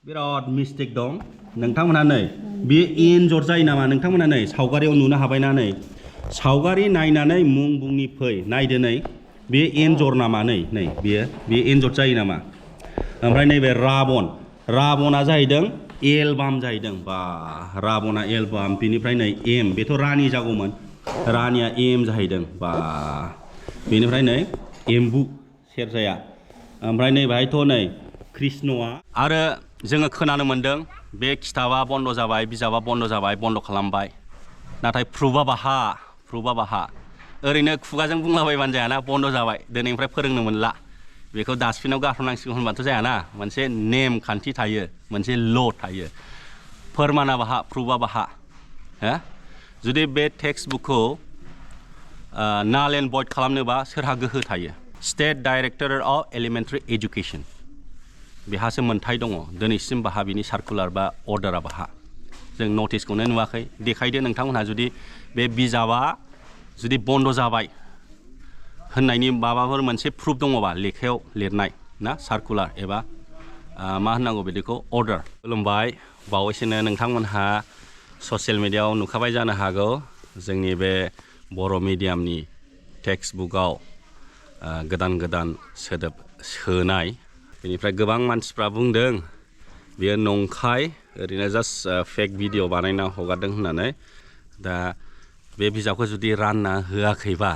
बिराद मिस्टेक दं नोंथांमोना नै बे एन्जर जायो नामा नोंथांमोना नै सावगारियाव नुनो हाबायना नै सावगारि नायनानै मुं बुंनि फै नायदो नै बे एन्जर नामा नै बे एन्जर जायो नामा ओमफ्राय नैबे राबना जाहैदों एलबाम जाहैदों बा राबना एलबाम बेनिफ्राय नै एम बेथ' रानि जागौमोन रानिया एम जाहैदों बा बेनिफ्राय नै एम्बु सेरजाया ओमफ्राय नै बाहायथ' नै कृष्णआ आरो जोङो खोनानो मोन्दों बे खिताबा बन्द जाबाय बिजाबा बन्द जाबाय बन्द खालामबाय नाथाय प्रुफा बाहा ओरैनो खुगाजों बुंलाबायबानो जायाना बन्द जाबाय दिनैनिफ्राय फोरोंनो मोनला बेखौ डास्टबिनाव गारहरनांसिगौ होनबाथ' जायाना मोनसे नेम खान्थि थायो मोनसे ल' थायो फोरमाना बाहा प्रुफा बाहा हो जुदि बे टेक्स्ट बुकखौ नाल एन्ड भइड खालामनोबा सोरहा गोहो थायो state director of elementary education बेहासो मोन्थाय दङ दिनैसिम बाहा बिनि सार्कुलार बा अर्डारा बाहा जों नटिसखौनो नुवाखै देखायदो नोंथांमोनहा जुदि बे बिजाबा जुदि बन्द जाबाय होननायनि माबाफोर मोनसे प्रुफ दङबा लेखायाव लिरनाय ना सार्कुलार एबा मा होननांगौ बिदिखौ अर्डार खुलुमबाय बावैसोनो नोंथांमोनहा ससियेल मिडियायाव नुखाबाय जानो हागौ जोंनि बे बर' मिडियामनि टेक्स्ट बुकआव गोदान सोदोब सोनाय बेनिफ्राय गोबां मानसिफ्रा बुंदों बेयो नंखाय ओरैनो जास्ट फेक भिडिअ बानायना हगारदों होननानै दा बे बिजाबखौ जुदि रानना होआखैबा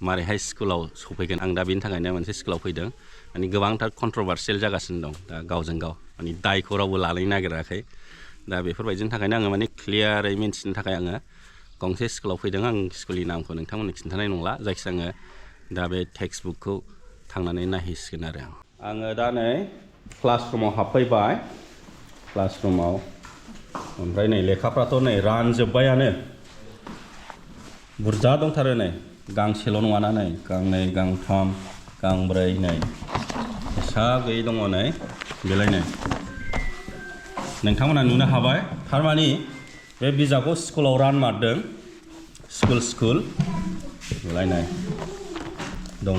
मारैहाय स्कुलाव सफैगोन आं दा बेनि थाखायनो मोनसे स्कुलाव फैदों माने गोबांथार कन्ट्रभार्सियेल जागासिनो दं दा गावजों गाव माने दायखौ रावबो लानो नागिराखै दा बेफोरबायदिनि थाखायनो आङो माने क्लियारै मिन्थिनो थाखाय आङो गंसे स्कुलाव फैदों आं स्कुलनि नामखौ नोंथांमोननो खिन्थानाय नंला जायखिजाया आङो दा बे टेक्स्ट बुकखौ थांनानै नायहैसिगोन आरो आङो दा नै क्लासरुमाव हाबफैबाय क्लासरुमाव ओमफ्राय नै लेखाफ्राथ' नै रानजोब्बायानो बुरजा दंथारो नै गांसेल' नङाना नै गांनै गांथाम गांब्रै नै हिसाब गैयै दङ नै बेलाय नै नोंथांमोना नुनो हाबाय थारमानि बे बिजाबखौ स्कुलाव रानमारदों स्कुल बेलाय नै दङ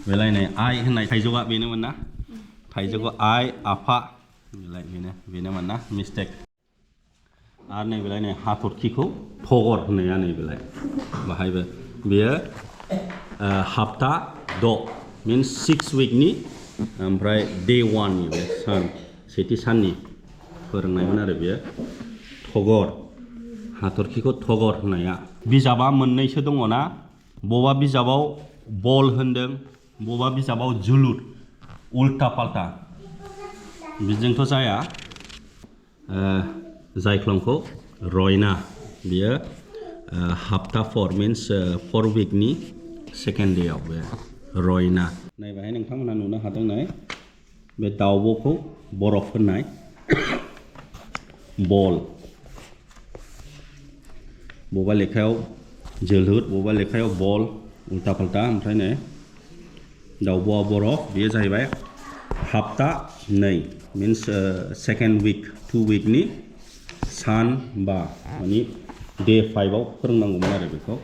बेलाय नै आइ होननाय थाइजौआ बेनोमोन ना थाइजौखौ आइ आफा बेलाय बेनोमोन ना मिस्टेक आरो नै बेलाय नै हाथरखिखौ थगर होननाया नै बेलाय बाहायबो बेयो हाप्ता द' मिन्स 6 उइकनि ओमफ्राय डे 1नि बे सेथि साननि फोरोंनायमोन आरो बेयो थगर हाथरखिखौ थगर होननाया बिजाबा मोननैसो दङ ना बबेबा बिजाबाव बल होनदों बबेबा बिजाबाव जोलुर उल्टा पाल्टा बिजोंथ' जाया जायख्लंखौ रयना बियो हाप्ता 4 मिन्स 4 उइकनि सेकेन्ड डेआव बे रयना नै बेहाय नोंथांमोना नुनो हादों नै बे दाउब'खौ बरफ होननाय बल बबेबा लेखायाव जोलुर बबेबा लेखायाव बल उल्टा पाल्टा ओमफ्राय नै दाउब'आ बरफ बेयो जाहैबाय हाप्ता 2 मिन्स सेकेन्ड उइक 2 उइकनि सान बा माने डे 5आव फोरोंनांगौमोन आरो बेखौ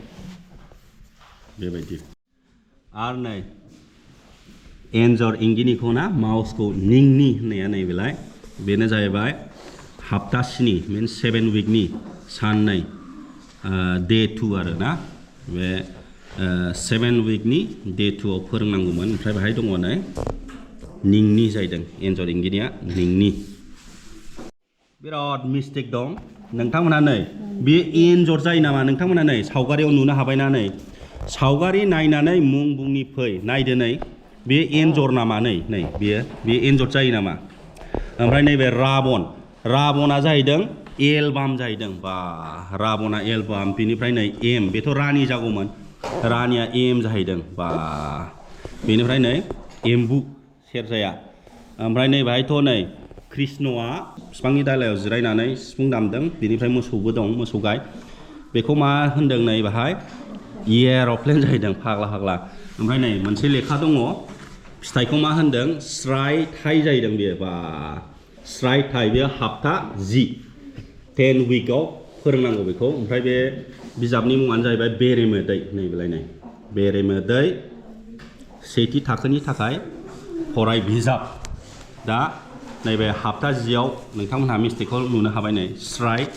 बेबायदि आरो नै एन्जर इंगिनिखौ ना माउसखौ निंनि होननाया नै बेलाय बेनो जाहैबाय हाप्ता 7 मिन्स 7 उइकनि सान 2 डे 2 आरो ना बे 7 उइकनि डे 2आव फोरोंनांगौमोन ओमफ्राय बेहाय दङ नै निंनि जाहैदों एन्जर इंगिनिया निंनि बिराद मिस्टेक दं नोंथांमोना नै बे एन्जर जायो नामा नोंथांमोना नै सावगारियाव नुनो हाबायना नै सावगारि नायनानै मुं बुंनि फै नायदो नै बे एन्जर नामा नै बे एन्जर जायो नामा ओमफ्राय नैबे राबना जाहैदों एलबाम जाहैदों बा राबना एलबाम बेनिफ्राय नै एम बेथ' रानि जागौमोन रानिया एम जाहैदों बा बेनिफ्राय नै एम्बु सेरजाया ओमफ्राय नै बाहायथ' नै कृष्णआ बिफांनि दालायाव जिरायनानै सिफुं दामदों बेनिफ्राय मोसौबो दं मोसौ गाय बेखौ मा होनदों नै बाहाय एर'प्लेन जाहैदों फाग्ला ओमफ्राय नै मोनसे लेखा दङ फिथाइखौ मा होनदों स्राय थाइ जाहैदों बेयो बा स्राय थाइ बेयो हाप्ता 10 उइकआव फोरोंनांगौ बेखौ ओमफ्राय बे बिजाबनि मुङानो जाहैबाय बेरेमोदै नै बेलाय नै बेरेमोदै सेथि थाखोनि थाखाय फराय बिजाब दा नैबे हाबथा जियाव नोंथांमोनहा मिस्टेकखौ नुनो हाबाय नै स्राइट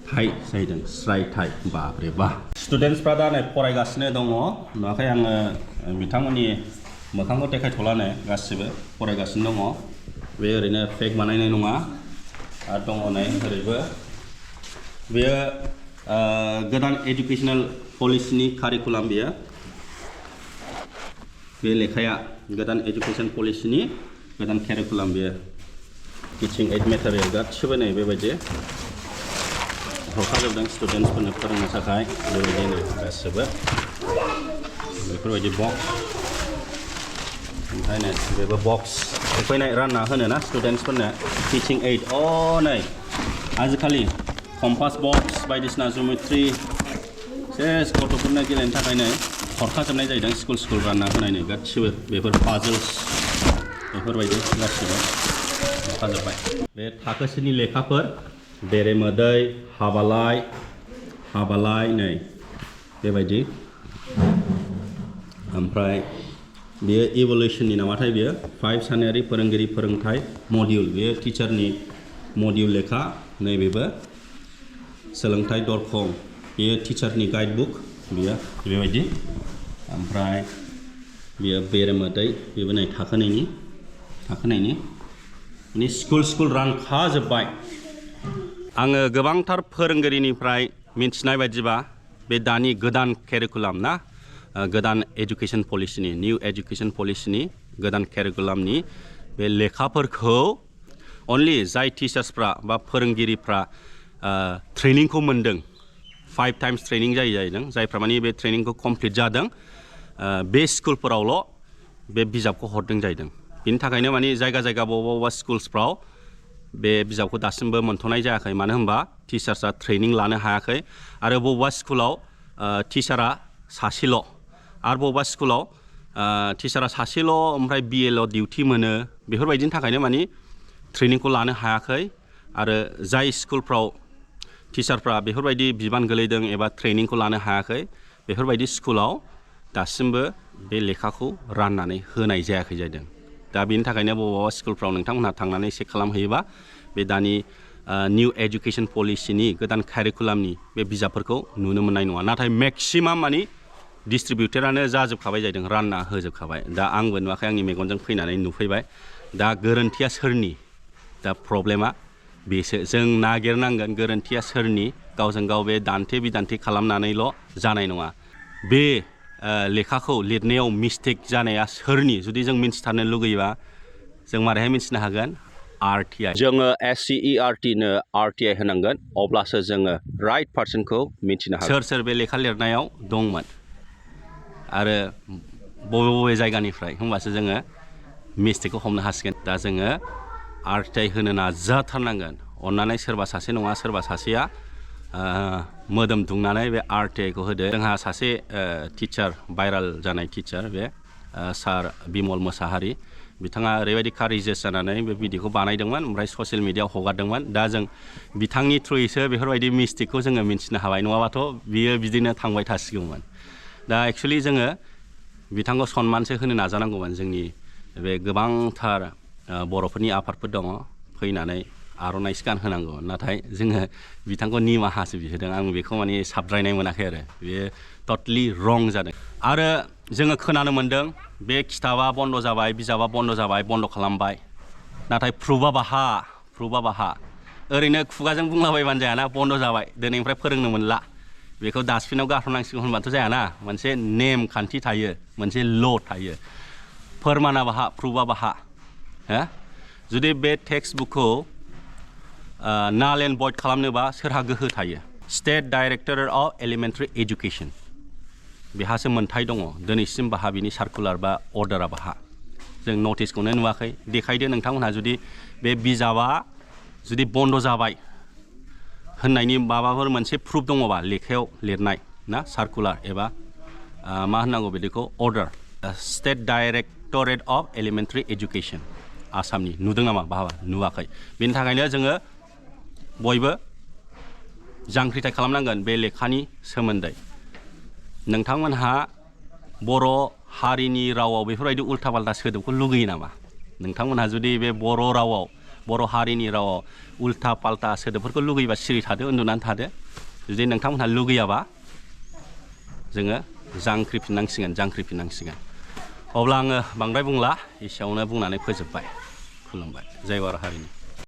थाइ जाहैदों स्राइट थाइ बाबरे बा स्टुडेन्टसफ्रा दा नै फरायगासिनो दङ नुवाखै आङो बिथांमोननि मोखांखौ देखायथ'ला नै गासिबो फरायगासिनो दङ बे ओरैनो फेक बानायनाय नङा आरो दङ नै ओरैबो बेयो गोदान एजुकेसनेल पलिसिनि कारिकुलाम बेयो बे लेखाया गोदान एजुकेसन पलिसिनि गोदान कारिकुलाम बेयो टिचिं एड मेटेरियेल गासिबो नै बेबायदि हरखाजोबदों स्टुडेन्टसफोरनो फोरोंनो थाखाय बेबायदिनो गासिबो बेफोरबायदि बक्स ओमफ्राय नै बेबो बक्स फैनाय रानना होनो ना स्टुडेन्टसफोरनो टिचिं एड नै आजिखालि कम्पास बक्स बायदिसिना जिअमेट्रि सेस गथ'फोरनो गेलेनो थाखाय नै हरखाजोबनाय जाहैदों स्कुल रानना होनाय नै गासिबो बेफोर पाजल्स बेफोरबायदि गासिबो हरखाजोब्बाय बे थाखोसेनि लेखाफोर बेरेमोदै हाबालाय नै बेबायदि ओमफ्राय बेयो इभलिउसननि नामाथाय बेयो 5 सानयारि फोरोंगिरि फोरोंथाय मडिउल बेयो टिचारनि मडिउल लेखा नैबेबो सोलोंथाइ दरखं बेयो टिचारनि गाइडबुक बेयो बेबायदि ओमफ्राय बेयो बेरेमोदै बेबो नै थाखोनैनि माने स्कुल रानखाजोब्बाय आङो गोबांथार फोरोंगिरिनिफ्राय मिथिनाय बायदिबा बे दानि गोदान कारिकुलाम ना गोदान एजुकेसन पलिसिनि निउ एजुकेसन पलिसिनि गोदान कारिकुलामनि बे लेखाफोरखौ अनलि जाय टिचार्सफ्रा बा फोरोंगिरिफ्रा ट्रेनिंखौ मोनदों 5 टाइम्स ट्रेनिं जाहैदों जायफ्रा माने बे ट्रेनिंखौ कमप्लिट जादों बे स्कुलफोरावल' बे बिजाबखौ हरदों जाहैदों बिनि थाखायनो माने जायगा बबेबा स्कुल्सफ्राव बे बिजाबखौ दासिमबो मोनथ'नाय जायाखै मानो होनबा टिचार्सआ ट्रेनिं लानो हायाखै आरो बबेबा स्कुलाव टिचारा सासेल' आरो बबेबा स्कुलाव टिचारा सासेल' ओमफ्राय BL डिउटि मोनो बेफोरबायदिनि थाखायनो माने ट्रेनिंखौ लानो हायाखै आरो जाय स्कुलफ्राव टिचारफ्रा बेफोरबायदि बिबान गोलैदों एबा ट्रेनिंखौ लानो हायाखै बेफोरबायदि स्कुलाव दासिमबो बे लेखाखौ राननानै होनाय जायाखै जादों दा बेनि थाखायनो बबेबा स्कुलफ्राव नोंथांमोनहा थांनानै चेक खालामहैयोबा बे दानि निउ एजुकेसन पलिसिनि गोदान कारिकुलामनि बे बिजाबफोरखौ नुनो मोननाय नङा नाथाय मेक्सिमाम माने डिस्ट्रिबिउटरानो जाजोबखाबाय जादों रानना होजोबखाबाय दा आंबो नुवाखै आंनि मेगनजों फैनानै नुफैबाय दा गोरोन्थिया सोरनि दा प्रब्लेमा बेसो जों नागिरनांगोन गोरोन्थिया सोरनि गावजों गाव बे दान्थे बिदान्थे खालामनानैल' जानाय नङा बे लेखाखौ लिरनायाव मिस्टेक जानाया सोरनि जुदि जों मिन्थिथारनो लुगैयोबा जों मारैहाय मिन्थिनो हागोन RTI जोङो SCERT नो RTI होनांगोन अब्लासो जोङो राइट पार्सनखौ मिन्थिनो हागोन सोर बे लेखा लिरनायाव दंमोन आरो बबे जायगानिफ्राय होमबासो जोङो मिस्टेकखौ हमनो हासिगोन दा जोङो RTI होनो नाजाथारनांगोन अन्नानै सोरबा सासे नङा सोरबा सासेया मोदोम दुंनानै बे RTIखौ होदो जोंहा सासे टिचार भाइराल जानाय टिचार बे सार बिमल मोसाहारि बिथाङा ओरैबायदि कारेजियास जानानै बे भिडिअखौ बानायदोंमोन ओमफ्राय ससियेल मिडियायाव हगारदोंमोन दा जों बिथांनि थ्रुयैसो बेफोरबायदि मिस्टेकखौ जोङो मिन्थिनो हाबाय नङाबाथ' बियो बिदिनो थांबाय थासिगौमोन दा एक्सुवेलि जोङो बिथांखौ सनमानसो होनो नाजानांगौमोन जोंनि बे गोबांथार बर'फोरनि आफादफोर दङ फैनानै आर'नाइसो गानहोनांगौ नाथाय जोङो बिथांखौ निमाहासो बिहोदों आं बेखौ माने साबद्रायनाय मोनाखै आरो बेयो टटलि रं जादों आरो जोङो खोनानो मोन्दों बे खिताबा बन्द जाबाय बिजाबा बन्द जाबाय बन्द खालामबाय नाथाय प्रुफा बाहा ओरैनो खुगाजों बुंलाबायबानो जायाना बन्द जाबाय दिनैनिफ्राय फोरोंनो मोनला बेखौ डास्टबिनाव गारहरनांसिगौ होनबाथ' जायाना मोनसे नेम खान्थि थायो मोनसे ल' थायो फोरमाना बाहा प्रुफा बाहा हो जुदि बे टेक्स्ट बुकखौ नाल एन्ड भइड खालामनोबा सोरहा गोहो थायो state director of elementary education बेहासो मोन्थाय दङ दिनैसिम बाहा बिनि सार्कुलार बा अर्डारा बाहा जों नटिसखौनो नुवाखै देखायदो नोंथांमोनहा जुदि बे बिजाबा जुदि बन्द जाबाय होननायनि माबाफोर मोनसे प्रुफ दङबा लेखायाव लिरनाय ना सार्कुलार एबा मा होननांगौ बिदिखौ order state directorate of elementary education आसामनि नुदों नामा बाहा नुवाखै बेनि थाखायनो जोङो बयबो जांख्रिथाय खालामनांगोन बे लेखानि सोमोन्दै नोंथांमोनहा बर' हारिनि रावाव बेफोरबायदि उल्था पाल्टा सोदोबखौ लुगैयो नामा नोंथांमोनहा जुदि बे बर' रावाव बर' हारिनि रावाव उल्था पाल्टा सोदोबफोरखौ लुगैबा सिरि थादो उन्दुनानै थादो जुदि नोंथांमोनहा लुगैयाबा जोङो जांख्रिफिननांसिगोन अब्ला आङो बांद्राय बुंला एसेयावनो बुंनानै फोजोबबाय खुलुमबाय जय बर' हारिनि